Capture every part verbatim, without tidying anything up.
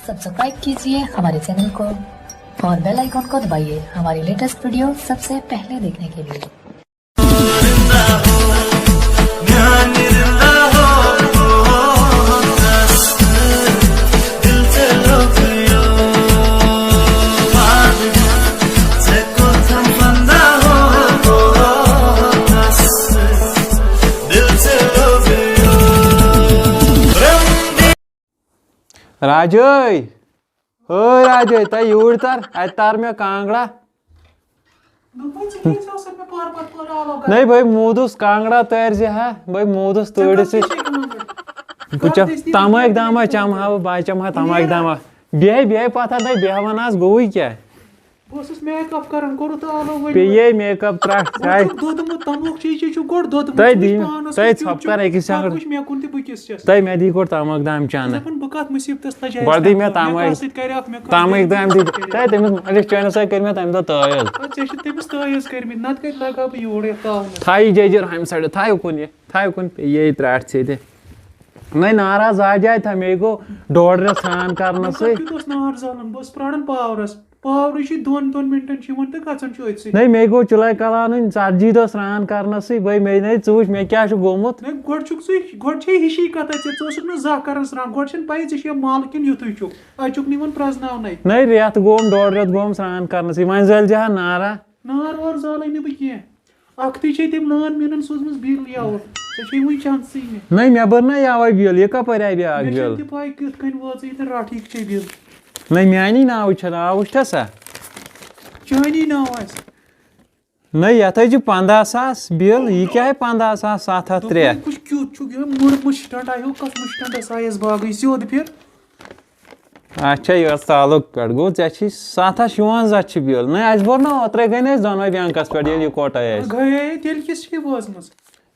Subscribe कीजिए हमारे channel को और बेल आइकन को दबाइए हमारी लेटेस्ट वीडियो सबसे पहले देखने के लिए। راجے، ہے راجے، تہ یوٗرۍ تر، اتہِ تار مےٚ کانٛگڑا۔ دوٚپمَے، ژٕ کیٛازِ اوسُکھ مےٚ پورٕ پتہٕ پورٕ آلو کران؟ نَے، بھائی موٗدُس کانٛگڑا تٲرۍ زِ ہا، بھائی موٗدُس ژےٚ تۭرِ کَتھ سۭتۍ۔ چھِ ییٚتہِ منٛزٕ؟ بہٕ چَم-، کَتھ دٔستی تَمٲکۍ دٔستی دامہ دٔستی چَمہٕ ہا بہٕ، بہٕ چَمہٕ ہا تَمٲکۍ نیران۔ دامہ۔ بیٚہہ، بیٚہہ پَتھر، نَے بیٚہہ وَن آز گوٚوُے کیٛاہ؟ بہٕ اوسُس میک اپ کران، کوٚرُتھ آلو ؤلۍ۔ پیٚیے میک اپ ترٛٹھ، وۄنۍ چھاے۔ چھُکھ دوٚدمُت، تموکھ چیٖز چے چھُکھ گۄڈٕ دوٚدمُت۔ تۄہہِ ژٕ وٕچھ دِیِو، پانَس تۄہہِ کُن کیُتھ ژھۄپہٕ چھُ۔ کَر أکِس پَتہٕ آنٛگُن۔ وٕچھ مےٚ کُن تہِ بہٕ کِژھ چھَس۔ تۄہہِ مےٚ دی گۄڈٕ تَماکھ دام چانہٕ۔ دَپان بہٕ کَتھ مُصیٖبتَس لَجایَس گۄڈٕ دی مےٚ تَتھ؟ مےٚ تَماکھ، کَس سۭتۍ کَریٛاکھ، مےٚ کَس تَماکھ سۭتۍ دام دی۔ کَریٛاکھ؟ تۄہہِ تٔمِس مٲلِس چٲنِس سۭتۍ کٔرۍ مےٚ تَمہِ دۄہ تٲویٖز۔ اَدٕ ژےٚ چھِ تٔمِس تٲویٖز کٔرمٕتۍ، نَتہٕ کَتہِ لَگہٕ ہا بہٕ یور یَتھ تاونَس؟ تھایہِ جیجِر ہَمہِ سایڈٕ، تھایو کُن یہِ، تھایو کُن یہِ ترٛٹھ ژےٚ تہِ۔ نَے نارا زا جاے تھا، مے گوٚو ڈۄڈ رٮ۪تھ سرٛان کَرنَسٕے۔ مےٚ کَتھ کیُتھ اوس نار زالُن؟ بہٕ اوسُس پرٛاران پاورَس۔ پاورٕے چھُ دۄن دۄن مِنٹَن چھُ یِوان تہٕ گژھان چھُ أتھۍ سۭتۍ۔ نَے، مے گوٚو چُلَے کَلانٕے ژَتجی دۄہ سرٛان کَرنَسٕے، بَے، مے نَے ژٕ وٕچھ، مےٚ کیٛاہ چھُ گوٚمُت۔ نَے، گۄڈٕ چھُکھ ژٕ، گۄڈٕ چھے ہِشی کَتھا ژےٚ، ژٕ اوسُکھ نہٕ زانٛہہ کَران سرٛان، گۄڈٕ چھَنہٕ پَیی ژےٚ چھُ یہِ مَل کِنہٕ یُتھُے چھُکھ، اَتہِ چھُکھ نہٕ یِوان پرٛزناونَے۔ نَے، رٮ۪تھ گوٚوُم، ڈۄڈ رٮ۪تھ گوٚوُم سرٛان کَرنَسٕے، وۄنۍ زٲلۍ زِ ہا نارا۔ نار وار زالَے نہٕ بہٕ کینٛہہ۔ اَکھتُے چھے تٔمۍ لٲن میٖنَن سوٗزمٕژ بِل یَوٕ، ژےٚ چھے وٕنہِ چانسٕے نہٕ۔ نَے، مےٚ بٔر نہ یَوَے بِل، یہِ کَپٲرۍ آیہِ بیٛاکھ مےٚ بِل؟ چھَنہٕ تہِ پَے کِتھ کٔنۍ وٲژٕے تہٕ رَٹھ یہِ ژےٚ بِل۔ نَے، میٛانی ناوٕچ چھَنہٕ، آوٕچ چھَسا؟ چٲنی ناو آسہِ۔ نہ، یتھ حظ چھِ پنٛداہ ساس بِل، یہِ کیٛاہ ہے پنٛداہ ساس ستھ ہتھ ترٛےٚ؟ دوٚپمَے، کُس کیُتھ چھُکھ یہِ مُر مُشٹنٛڈ آیو، کَتھ مُشٹنٛڈس آیَس باگٕے سیوٚد پھِر؟ اچھا، یہِ ٲس تعلق پٮ۪ٹھ۔ گوٚو، ژےٚ چھی ستھ ہتھ شُوَنزاہ چھِ بِل۔ نہ، اَسہِ بوٚر نہ اوترَے گٔے نہ أسۍ دۄنوَے بینکَس پٮ۪ٹھ، ییٚلہِ یِکوَٹَے ٲسۍ۔ گٔیے، تیٚلہِ کِس چھِ یہِ وٲژمٕژ؟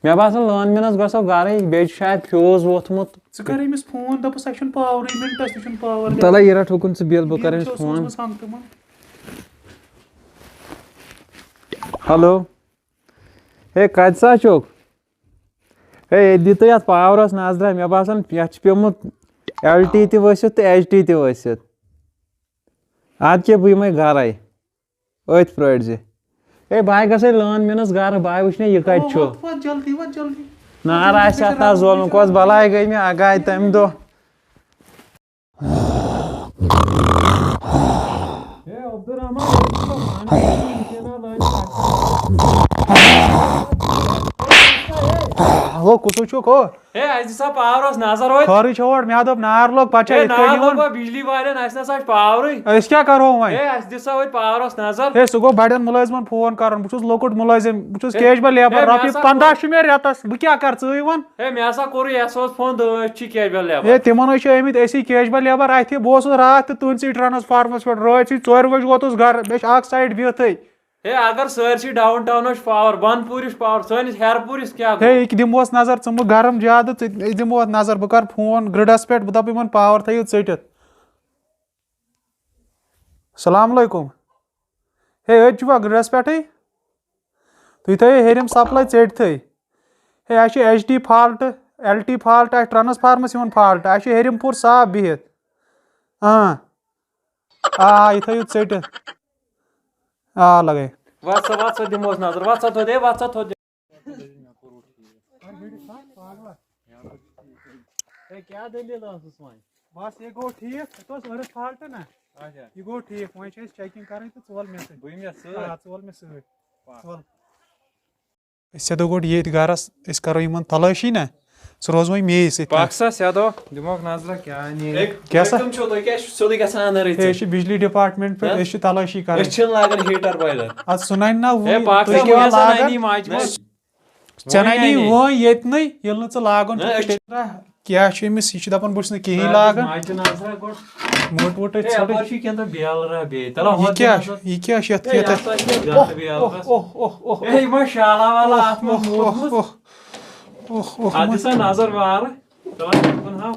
مےٚ باسان، لون مِنَس گژھو گَرَے، بیٚیہِ چھُ شاید فیوٗز ووٚتھمُت۔ ژٕ کَر أمِس فون، دَپُس، اَسہِ چھُنہٕ پاورٕے، مِنٹَس تہِ چھُنہٕ پاور گژھان۔ تَلَے، یہِ رَٹھ ہُکُن ژٕ بِل، بہٕ کَرٕ بِل أمِس چھِ فون۔ سوٗزمٕژ ہنٛگتہٕ منٛگہٕ۔ ہیلو۔ ہے، کَتہِ سا چھُکھ؟ ہے، ییٚتہِ دِتہٕ یَتھ پاورَس نظرہ، مےٚ باسان، یَتھ چھُ پیوٚمُت ایل ٹی تہِ ؤسِتھ تہٕ ایچ ٹی تہِ ؤسِتھ۔ اَدٕ کیٛاہ، بہٕ یِمَے گَرَے، أتھۍ پرٛٲرۍ زِ۔ ہے، بہٕ ہا گژھَے لٲن مِنَس گَرٕ، بہٕ ہا وٕچھنَے یہِ کَتہِ چھُ۔ وَتھ، وَتھ، جلدی وَتھ، جلدی۔ نار آسہِ اَتھ، آز زولمُت، کۄس بَلاے گٔے مےٚ اَگاے تَمہِ دۄہ۔ ہے عبدالرحمان، ییٚتہِ چھُ پانہٕ تہِ وٕنکیٚنَس لٲگِتھ۔ ہو، کُسُے چھُکھ ہو؟ ہے، اَسہِ دِ سا پاورَس نظر وۄنۍ۔ خٲرٕے چھا اورٕ؟ مےٚ دوٚپ نار لوٚگ، پَتہٕ چھا ہے، یِتھ کٔنۍ نار یِوان؟ لوٚگ وۄنۍ بجلی والٮ۪ن، اَسہِ نہ سا چھُ پاورٕے۔ أسۍ کیٛاہ کَرو وۄنۍ؟ ہے، اَسہِ دِ سا وۄنۍ پاورَس نظر۔ ہے، سُہ گوٚو بَڑٮ۪ن مُلٲزمَن فون کَرُن، بہٕ چھُس لۄکُٹ مُلٲزِم، بہٕ چھُس ہے، کیش بَل لیبَر، ہے، مےٚ رۄپیہِ ہسا پنٛداہ چھُ مےٚ رٮ۪تَس، بہٕ کیٛاہ کَرٕ، ژٕے وَن؟ ہے، مےٚ ہسا کوٚرُے ایس اوس فون، دٲچھ چھِ کیش بَل لیبَر۔ ہے، تِمَن حظ چھِ آمٕتۍ أسی کیش بَل لیبَر اَتھِ۔ بہٕ اوسُس راتھ تہِ تُہٕنٛدسٕے ٹرٛانَسفارمَس پٮ۪ٹھ، رٲژ سٕے ژورِ بَجہِ ووتُس گَرٕ، مےٚ چھِ اَکھ سایِڈ بِہتھٕے۔ ہے، اگر سٲرسٕے ڈاوُن ٹاونَس چھُ پاوَر، بَنٛڈ پوٗرِس چھُ پاوَر، سٲنِس ہیرپوٗرِس کیٛاہ گوٚو؟ ہے، یہِ کہِ دِموس نظر، ژٕ مہٕ گرم زیادٕ، ژٕ، أسۍ دِموس نظر، بہٕ کَرٕ فون گرٛڈَس پٮ۪ٹھ، بہٕ دَپہٕ یِمَن پاوَر تھٲیِو ژٔٹِتھ۔ السلام علیکم۔ ہے، أتۍ چھُوا گرٛڈَس پٮ۪ٹھٕے؟ تُہۍ تھٲیِو ہیٚرِم سپلاے ژٔٹتھٕے۔ ہے، اَسہِ چھِ H D fault, L T fault, اَسہِ ٹرٛانسفارمَس یِوان فالٹ، اَسہِ چھِ ہیٚرِم پوٗر صاف بِہِتھ۔ اۭں۔ آ، یہِ تھٲیِو ژٔٹِتھ۔ آ، لَگے۔ وَتھ سا، وَتھ سا دِموس نظر، وَتھ سا تھوٚد، ہے، وَتھ سا تھوٚد۔ ہے، کیٛاہ دٔلیٖل ٲسٕس وۄنۍ؟ بَس، یہِ گوٚو ٹھیٖک، یہِ اوس أرٕتھ فالٹ نہ۔ اچھا۔ یہِ گوٚو ٹھیٖک، وۄنۍ چھِ اَسہِ چیکِنٛگ کَرٕنۍ تہٕ ژٕ وَل مےٚ سۭتۍ۔ بہٕ یِمہٕ یَتھ سۭتۍ۔ آ، ژٕ وَل مےٚ سۭتۍ۔ پَکھ۔ ژٕ وَل۔ أسۍ سیدو گۄڈٕ ییٚتھۍ گَرَس، أسۍ کَرو یِمَن تلٲشی نہ، ژٕ روز وۄنۍ مے سۭتۍ۔ پَکھ سا سیدو، دِموکھ نظرہ کیٛاہ نیرِ۔ ہے، کیٛاہ سا؟ تُہۍ کٕم چھِو؟ تُہۍ کیٛازِ چھِو سیوٚدُے گژھان اَنٛدرٕے ہے، ژٕ؟ أسۍ چھِ بجلی ڈپارٹمنٹ پٮ۪ٹھ، ہہ؟ أسۍ چھِ تلٲشی کَران۔ أسۍ چھِنہٕ لاگان ہیٖٹر بویلر۔ اَدٕ سُہ نَنہِ نہ ہے، وُنہِ، پَکھ تُہۍ سا، کیٛاہ وۄنۍ ہسا لاگان؟ نَنی ماجہِ منٛز۔ ژےٚ نَنی وۄنۍ ییٚتہِ نٕے، ییٚلہِ نہٕ ژٕ لاگُن نہ، چھُکھ أسۍ تیٚلہِ۔ کیٛاہ چھُ أمِس؟ یہِ چھُ دَپان بہٕ چھُس نہٕ کِہیٖنۍ نہ، لاگان۔ ماجہِ نظرہ گۄڈٕ۔ موٚٹ ووٚٹ ہے، أتھۍ ژھٕٹٕے۔ اَپٲرۍ چھُ کینٛہہ تہٕ بیل را بیٚیہِ۔ تَلہ، یہِ ہورٕ کیٛاہ دِمہٕ چھُ؟ یہِ کیٛاہ چھُ اَتھ ہے، کھٮ۪تھ؟ یَتھ سا چھِ گَتہٕ بیل اوہ، بَس۔ اوہ، اوہ، اوہ، اوہ۔ ہے، یہِ ما شالا والا اَتھ منٛز اوہ، موٗدمُت؟ اوہ، اوہ، اوہ، اَتھ دِ سا نظر وارٕ۔ تَلہ، یَپٲرۍ ہاو۔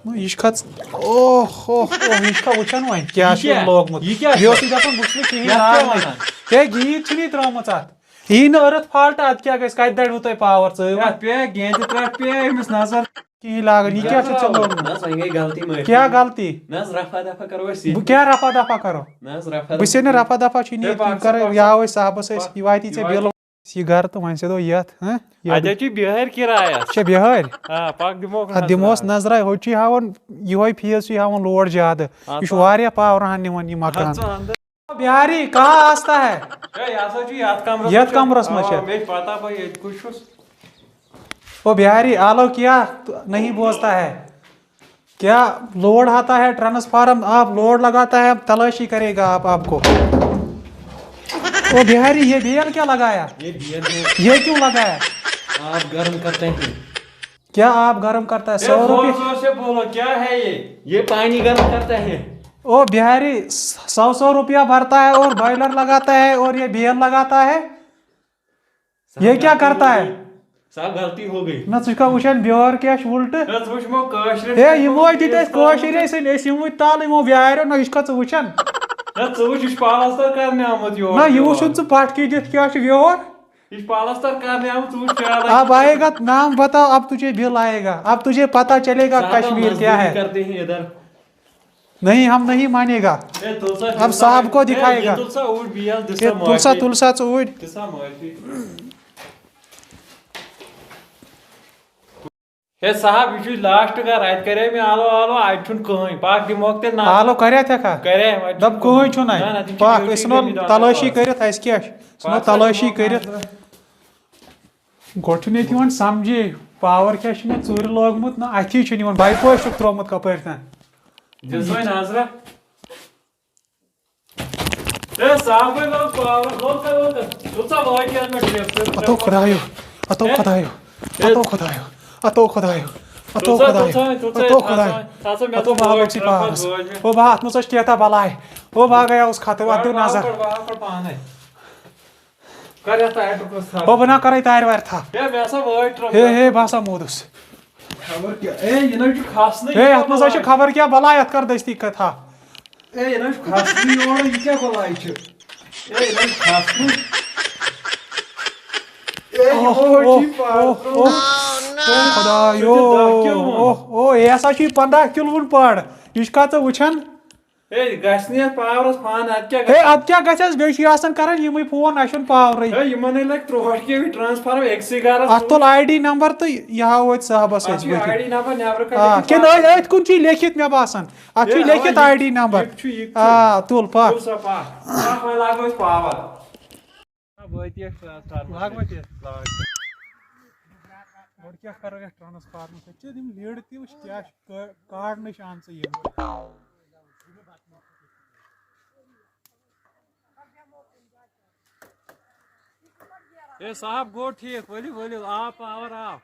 نہ، یہِ چھُ کھژ-، اوہ، اوہ، اوہ، یہِ چھُ کھا وٕچھان وۄنۍ کیٛاہ یہِ چھُ کیٛاہ؟ لوگمُت۔ یہِ کیٛاہ یہِ چھُ؟ اوسُے دَپان بہٕ چھُس نہٕ کِہیٖنۍ یَتھ کیٛاہ لاگان۔ وَنان؟ ہے، گیٖت چھُنہٕ یہِ ترٛٲومٕژ اَتھ۔ یی نہٕ أرٕتھ فالٹ، اَدٕ کیٛاہ گژھِ؟ کَتہِ دَرِوٕ تۄہہِ پاوَر؟ ژٕ یَتھ پے گیندِ ترٛٹھ پے أمِس نظر۔ کِہیٖنۍ لاگان، یہِ کیٛاہ چھُ ژےٚ لوگمُت؟ نہ حظ، وۄنۍ گٔے غلطی، معٲفی۔ کیٛاہ غلطی؟ نہ حظ، رفع دفع کرو أسۍ ییٚتی۔ بہٕ کیٛاہ رفع دفع کرو؟ نہ حظ، رفع بہٕ چھُسے نہٕ دفع۔ رفع دفع چھُے نہٕ ہے، ییٚتہِ پکھ سا، کران، پکھ سا۔ یہِ ہاوو أسۍ صاحبس أسۍ، پکھ۔ یہِ واتی ژےٚ یہِ بِل۔ یہِ گرٕ تہٕ وۄنۍ سیدو یتھ، ہہ؟ یتھ۔ اَتہِ حظ چھِ بِہٲرۍ کِرایس۔ چھےٚ بِہٲرۍ؟ آ، پکھ دِموکھ اَتھ دِموس نظرا۔ نظرا، ہُتہِ چھُے ہاوان یِہوے فیٖس چھُے ہاوان لوڈ زیادٕ۔ آ، یہِ چھُ سا۔ واریاہ پاور ہن نِوان یہِ مکان۔ اَتھ ژٕ اندر۔ بہاری کہاں آستا ہے؟ ہے، یہِ ہسا چھُ یتھ کمرس یتھ منٛز۔ کمرس منٛز آ، چھِ۔ مےٚ چھِ پتہ بہٕ ییٚتہِ کُس چھُس۔ او بہاری، آلو کیا نہیں بوجھتا ہے؟ کیا لوڈ آتا ہے ٹرانسفارم؟ آپ لوڈ لگاتا ہے، تلاشی کرے گا آپ، آپ کو۔ او بہاری، یہ بیل کیا لگایا؟ یہ بیل ہے۔ یہ کیوں لگایا؟ آپ گرم کرتے ہیں۔ کیا آپ گرم کرتا ہے؟ اے، سو زور روپیہ۔ زور سے بولو، کیا ہے یہ؟ یہ پانی گرم کرتا ہے۔ او بہاری، سو سو روپیہ بھرتا ہے اور بوائلر لگاتا ہے اور یہ بیل لگاتا ہے۔ صاحب، یہ کیا غلطی کرتا ہو ہے؟ گئی۔ صاحب، غلطی ہو گئی۔ نہ، ژٕ چھُکھا وٕچھان بیور کیٛاہ چھُ اُلٹہٕ؟ نہ، ژٕ وٕچھ یِمو کٲشرٮ۪ن ہے، چھِ یِمو پالستر دِتۍ اَسہِ کٲشِرۍ، أسۍ أسۍ یِموٕے تَل یِمو بیٛارٮ۪و، نہ، یہِ چھُکھا ژٕ وٕچھان؟ نہ، ژٕ وٕچھ، یہِ چھُ پالستر کرنہِ آمُت یور۔ نہ، یہِ وٕچھُن ژٕ پٹھکہِ دِتھ کیٛاہ چھُ بیور۔ یہِ چھُ پالستر کرنہِ آمُت، ژٕ وٕچھ کیٛاہ لگہِ۔ اب آئے گا نام بتاؤ، اب تجھے بل آئے گا، اب تجھے پتہ چلے گا صاحب، ہم کشمیر کیا مزدوری ہے۔ کرتے ہیں ادھر۔ نہیں، ہم نہیں مانے گا۔ اے، تُل سا، اب تُل سا، صاحب کو اے، دکھائے یہِ گا۔ تُل سا اوٗرۍ بیل، دِ سا اے، تُل سا، معٲفی۔ تُل سا ژٕ اوٗرۍ۔ دِ سا معٲفی۔ ہے صاحب، یہِ چھُ لاسٹ گرٕ، اَتہِ کریو مےٚ آلو آلو، اَتہِ چھُنہٕ کٕہٕنۍ۔ پکھ دِموکھ تیٚلہِ نظر۔ آلو کریتھ ہا؟ کریو، اَتہِ دَپ چھُنہٕ کٕہٕنۍ چھُنہٕ کٕہٕنۍ۔ اَتہِ۔ نہ، نہ، تِم چھِ پکھ، ڈیوٹی أسۍ ژھٕنو گٔمٕتۍ آز تلٲشی صُبحس۔ کٔرِتھ، اَسہِ کیٛاہ چھُ؟ أسۍ ژھٕنو پکھ سا، تلٲشی دِموکھ کٔرِتھ۔ نظر۔ گۄڈٕ چھُنہٕ ییٚتہِ یِوان سمجھے، پاور کیٛاہ چھُ مےٚ ژوٗرِ لوگمُت، نہ اَتھی چھُنہٕ یِوان، باے پوش چھُکھ ترٛوومُت کپٲرۍ تام۔ دِژ وۄنۍ نظرہ۔ ہے، صاحبٕے لوگ پاور، لوگ کر، لوگ کر۔ ژٕ ژا وٲتۍ یَتھ مےٚ ٹھیک، ژٕ اتو خدایو، اتو ہے۔ خدایو، ہے۔ اتو خدایو، اتو خدایو، اتو ژٕ ژا، خدایو، ژٕ ژا، ژٕ ژا، اتو ژٕ ژا، خدایو۔ ژٕ ژا، مےٚ اتو دوٚپ بہٕ ہا وٲتۍ، لوٚگ سی وٲتۍ، پاورس۔ وٲتۍ مےٚ۔ او بہا، اتھ منٛز ٲس کیٛاہ تام بلاے۔ او بہا گٔیاوُس خطر، اتھ دِ وٲتۍ، نظر۔ وٲتۍ، وٲتۍ، وٲتۍ پانے۔ کر یتھ ایڈرس تھپھ۔ او بہٕ نا کرے تارِ وارِ تھپھ۔ ہے، مےٚ ہسا وٲے ٹرٛپ۔ ہے، ہے، بہٕ ہسا موٗدُس۔ خبر کیٛاہ؟ اے، یہِ نہ چھُ کھسنٕے ہے، یہِ اتھ منٛز ہا چھُ بلاے۔ خبر کیٛاہ بلاے، اتھ کر دٔستی کتھا۔ اے، یہِ نہ چھُ کھسنٕے یورٕ، یہِ کیٛاہ بلاے چھِ؟ اے، یہِ نہ چھُ کھسنٕے۔ اے، اوہ، یِمو اوہ، چھُے پاس اوہ، ترٛوومُت۔ اوہ۔ خدایو، سُہ تہِ دَہ کِلوُن۔ اوہ، اوہ، یہِ ہسا چھُ یہِ پنٛداہ کِلوُن پڑ۔ یہِ چھُکھا ژٕ وٕچھان؟ ہے، گژھِ نہٕ یَتھ پاورَس فان، اَتھ کیٛاہ ہے، گژھِ؟ اَتھ کیٛاہ گژھٮ۪س؟ بیٚیہِ چھُ یہِ آسان کَران یِمَے فون، اَسہِ چھُنہٕ پاورٕے۔ ہے، یِمَنٕے لَگہِ ترٛوہَٹھ کے وی ٹرٛانسفارم أکسٕے گَرَس اَتھ تُل منٛز۔ آی ڈی نمبر تہٕ یہِ ہاوو أتھۍ صاحبَس اَتھ أسۍ چھُ بٕتھِ۔ آی ڈی نمبر نٮ۪برٕ کَنہِ آ، لیکھِتھ کِنہٕ پَتہٕ۔ أتھۍ، أتھۍ کُن چھُ یہِ لیکھِتھ مےٚ باسان۔ اَتھ چھُ ہے، یہِ اَوا، لیکھِتھ یہِ، آی ڈی نمبر۔ یہِ چھُ، یہِ چھُ۔ آ، تُل پَکھ۔ تُل سا پَکھ۔ پَکھ، وۄنۍ لاگو أسۍ پاور۔ وٲتی اَسہِ ٹرٛانسفارمر۔ لاگ وٲتی۔ لاگ۔ گۄڈٕ کیٛاہ کَرو یَتھ ٹرٛانسفارمَر سۭتۍ؟ ژےٚ یِم لیٖڈٕ تہِ وٕچھ، کیٛاہ چھِ کٲ-، کارنٕے چھِ آمژٕ یِم۔ ہے صاحب، گوٚو ٹھیٖک، ؤلِو، ؤلِو، آو پاور، آو۔